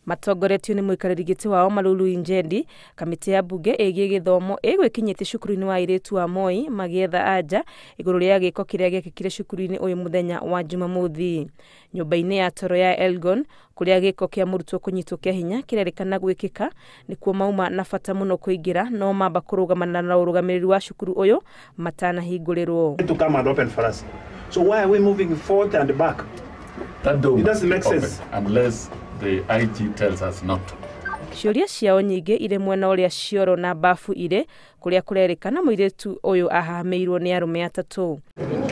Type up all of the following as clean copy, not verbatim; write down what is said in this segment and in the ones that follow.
Matongoretio nĩ mũikarĩri gĩtĩ wao Malulu Injendi, kamĩtĩ ya mbunge ĩgiĩ gĩthomo ĩgwĩkinyĩtie cukuru-inĩ wa airĩtu wa Moi magĩetha anja igũrũ rĩa gĩko kĩrĩa gĩekĩkire cukuru-inĩ ũyũ mũthenya wa Jumamothi. Nyũmba-inĩ ya toro ya Elgon kũrĩa gĩko kĩa mũrutwo kũnyitwo kĩa hinya kĩrerĩkana gwĩkĩka nĩkuo mauma na bata mũno kũingĩra no mamba kũrũgamana na ũrũgamĩrĩri wa cukuru ũyũ matanahingũrĩrwo. To come and open for us. So why are we moving forth and back? That door It doesn't must make be sense. open unless the IG tells us not to. Ciũria ciao nyingĩ irĩ mwena ũrĩa cioro na bafu irĩ kũrĩa kũrerĩkana mũirĩtu ũyũ ahahamĩirwo nĩ arũme atatũ.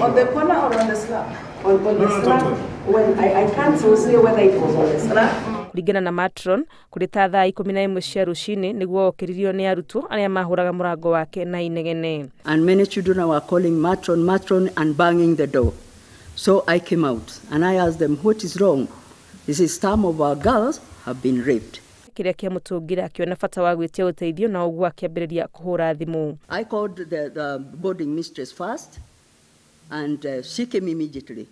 On the corner or on the slab? On the slab. Well, I can't say whether it was on the slab. Kũringana na matron, kũrĩ ta thaa 11 cia rũcinĩ nĩguo okĩririo nĩ arutwo arĩa mahũraga mũrango wake na inegene. And many children were calling matron, matron, and banging the door. So I came out and I asked them, what is wrong? He says, some of our girls have been raped. Kĩrĩa kĩamũtũngire akĩona bata wa gwĩtia ũteithio na ũguo akĩambĩrĩria kũhũra thimũ. I called the boarding mistress first, and she came immediately.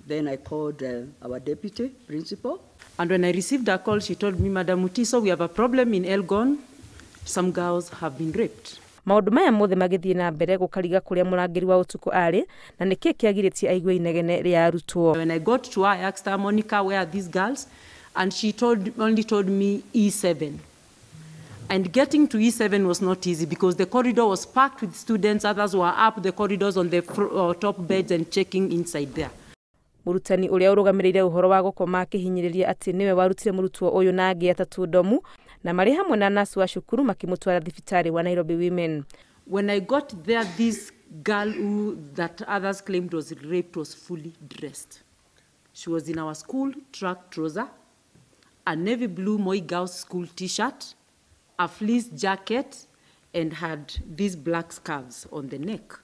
Then I called our deputy principal. And when I received a call, she told me, Madam Mutiso, we have a problem in Elgon. Some girls have been raped. Maũndũ maya mothe magĩthiĩ na mbere gũkariga kũrĩa mũrangĩri wa ũtukũ arĩ na nĩkĩ kĩagirĩtie aigue inegene rĩa arutwo. When I got to her, I asked her, Monica, where are these girls? And she only told me E7. And getting to E7 was not easy because the corridor was packed with students. Others were up the corridors on the top beds and checking inside there. Mũrutani ũrĩa ũrũgamĩrĩire ũhoro wa gũkoma akĩhinyĩrĩria atĩ nĩwe warutire mũrutwo ũyũ na angĩ atatũ ndomu na marĩ hamwe na nurse wa cukuru makĩmũtwara thibitarĩ wa Nairobi Women. When I got there, this girl who that others claimed was raped was fully dressed. She was in our school track trouser, a navy blue Moi Girls school t-shirt, a fleece jacket, and had these black scarves on the neck.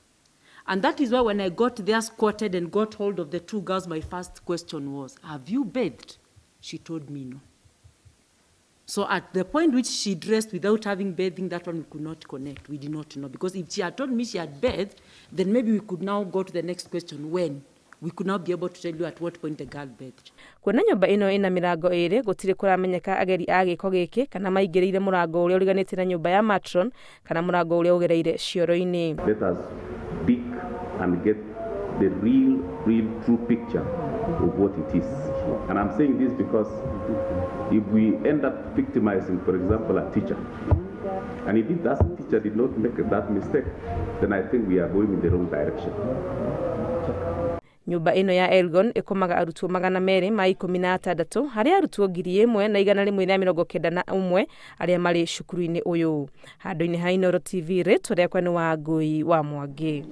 And that is why when I got there, squatted and got hold of the two girls, my first question was, have you bathed? She told me no. So at the point which she dressed without having bathing, that one we could not connect. We did not know. Because if she had told me she had bathed, then maybe we could now go to the next question, when? We could not be able to tell you at what point the girl bathed. Kuona nyũmba ĩno ĩna mĩrango ĩrĩ gũtirĩ kũramenyeka ageri a gĩko gĩkĩ kana maingĩrĩire mũrango ũrĩa ũriganĩtie na nyũmba ya matron kana mũrango ũrĩa ũgereire cioro-inĩ. Let us dig and get the real true picture of what it is. And I'm saying this because if we end up victimizing, for example, a teacher, and if that teacher did not make that mistake, then I think we are going in the wrong direction. Nyũmba ĩno ya Elgon ĩkomaga arutwo 216 harĩ arutwo 1191 arĩa marĩ cukuru-inĩ ũyũ. Handũ-inĩ ha Inooro TV, rĩtwa rĩakwa nĩ Wangũi wa Mwangi.